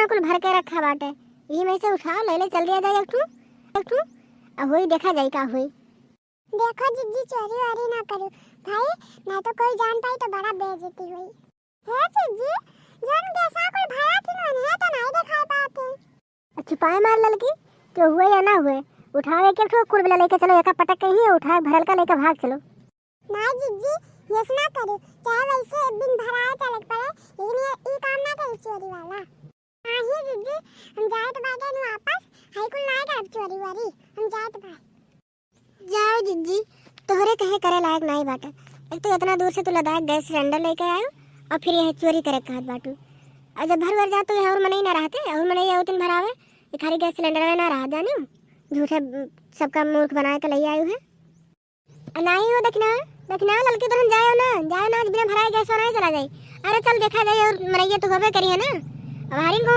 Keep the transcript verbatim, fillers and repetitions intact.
कुल भर के रखा बाटे, यही में से उठाओ, ले ले, चल दिया जाए एक ठू, एक ठू, अब होई, देखा जाए का होई। देखो जिज्जी, चोरी वोरी ना करू भाई, ना तो कोई जान पाई तो बड़ा बेइज्जती होई। हे जिज्जी, जौन गैसवा कुल भरा थी, उन्हें तो नहीं दिखाई पाते। छुपाए मार ललकी, तो हुए या ना हुए, उठावे के ठो कुल बिला लेके चलो, एका पटक के ही उठाए भरल का लेके भाग चलो। ना जिज्जी, ये ना करू, चाहे वैसे एक दिन भराए चले के पड़े, लेकिन ये ई काम ना करी चोरी वाला। हाँ ही जिज्जी, हम जाए तो बाटे नु वापस, हाई कुल ना करब चोरी वोरी, हम जाए तो बाटे। जाओ जिज्जी, तोहरे कहे करे लायक नाई बाटे। एक तो इतना दूर से तू लदाख गैस सिलेंडर लेके आयो और फिर यह चोरी करे कहत बाटू। और जब भर भर जात तो यह और मनई ना रहते, और मनई आवतिन भरावे, ये खाली गैस सिलेंडर में ना रह जानियो। झूठे, उम, सबका मूर्ख बनाए के ले आयो है। आ नाई हो दखिना, दखिना ललकी दुल्हन जायो ना, जायो ना, आज बिना भराए गैस और नहीं चला जाए। अरे चल देखा जाए और मनैया तो होबे करी है ना। अब हारिन को